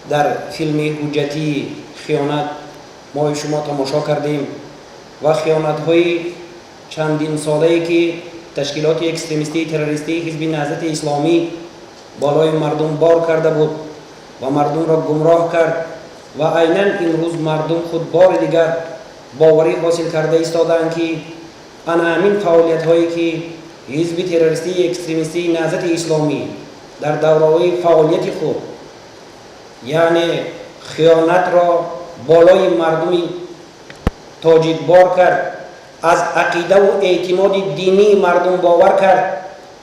Дар филми ҳуҷҷатии хиёнат мои шумо тамошо кардем ва хиёнатҳои чандинсолае, ки ташкилоти экстремистии террористии Ҳизби Наҳзати Исломӣ болои мардум бор карда буд ва мардумро гумроҳ кард, ва айнан имрӯз мардум худ бори дигар боварӣ ҳосил карда истодаанд, ки ана ҳамин фаъолиятҳое, ки ҳизби террористии экстремистии Наҳзати Исломӣ дар давраҳои фаъолияти худ, яъне хиёнатро болои мардуми тоҷик бор кард, аз ақидаву эътимоди динии мардум бовар кард,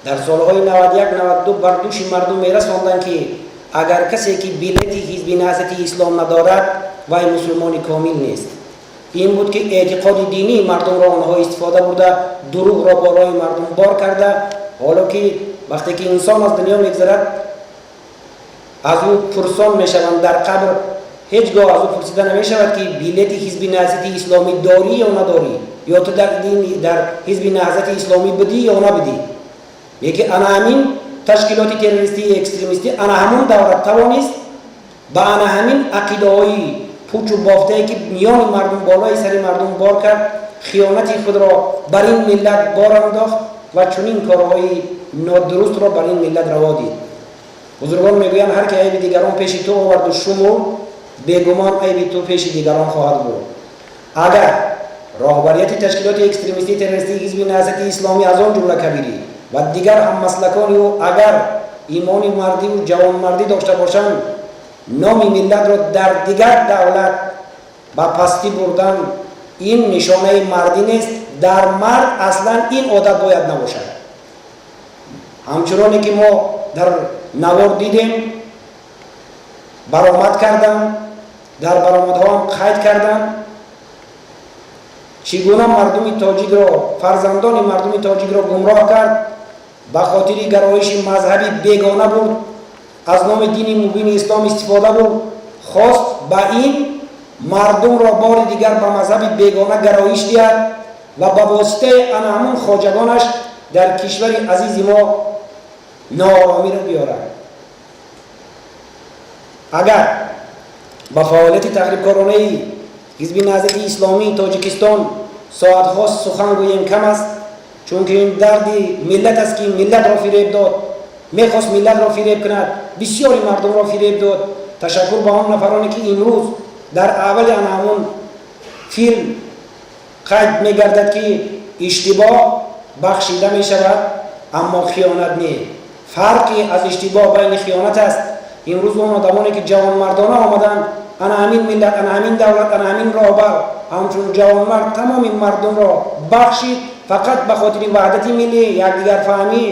дар солҳои 91, 92 бар дӯши мардум мерасонданд, ки агар касе ки билети Ҳизби Наҳзати Ислом надорад, вай мусулмони комил нест. Ин буд, ки эътиқоди динии мардумро онҳо истифода бурда, дурӯғро болои мардум бор карда. Ҳоло ки вақте ки инсон аз дунё мегзарад, аз ӯ пурсон мешаванд дар қабр, ҳеҷ гоҳ аз ӯ пурсида намешавад, ки билети Ҳизби Наҳзати Исломӣ дорӣ ё надорӣ, ё ту дар Ҳизби Наҳзати Исломӣ будӣ ё набудӣ. Лекин ана ҳамин ташкилоти террористии экстремистӣ ана ҳамон давра тавонист ба ана ҳамин ақидаҳои пучу бофтае, ки миёни мардум, болои сари мардум бор кард, хиёнати худро бар ин миллат бор андохт ва чунин корҳои нодурустро бар ин миллат раво дид. Бузургон мегӯянд: ҳар ки айби дигарон пеши ту оварду шумурд, бегумон айби ту пеши дигарон хоҳад буд. Агар роҳбарияти ташкилоти экстремистии террористии Ҳизби Наҳзати Исломӣ, аз он ҷумла Кабирӣ ва дигар ҳаммаслакони ӯ, агар имони мардиву ҷавонмардӣ дошта бошанд, номи миллатро дар дигар давлат ба пастӣ бурдан ин нишонаи мардӣ нест. Дар мард аслан ин одат бояд набошад. Ҳамчуноне ки мо дар навор дидем, баромад кардам, дар баромадҳоам қайд кардам, чӣ гуна мардуми тоҷикро, фарзандони мардуми тоҷикро гумроҳ кард, ба хотири гароиши мазҳаби бегона бурд, аз номи дини мубини ислом истифода бурд, хост ба ин мардумро бори дигар ба мазҳаби бегона гароиш диҳад ва ба воситаи ана ҳамун хоҷагонаш дар кишвари азизи мо нооромиро биёрад. Агар ба фаъолияти тахрибкоронаи Ҳизби Наҳзати Исломии Тоҷикистон соатҳо сухан гӯем, кам аст, чунки ин дарди миллат аст, ки миллатро фиреб дод, мехост миллатро фиреб кунад, бисёри мардумро фиреб дод. Ташаккур ба он нафароне, ки имрӯз дар аввали ана ҳамун филм қайд мегардад, ки иштибоҳ бахшида мешавад, аммо хиёнат не. Фарқи аз иштибоҳ байни хиёнат аст. Имрӯз он одамоне, ки ҷавонмардона омаданд, ана ҳамин миллат, ана ҳамин давлат, ана ҳамин роҳбар ҳамчун ҷавонмард тамоми мардумро бахшид, фақат ба хотири ваҳдати миллӣ, якдигарфаҳмӣ,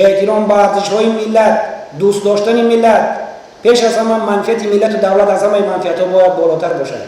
эҳтиром ба арзишҳои миллат, дӯст доштани миллат. Пеш аз ҳама манфиати миллату давлат аз ҳамаи манфиатҳо бояд болотар бошад.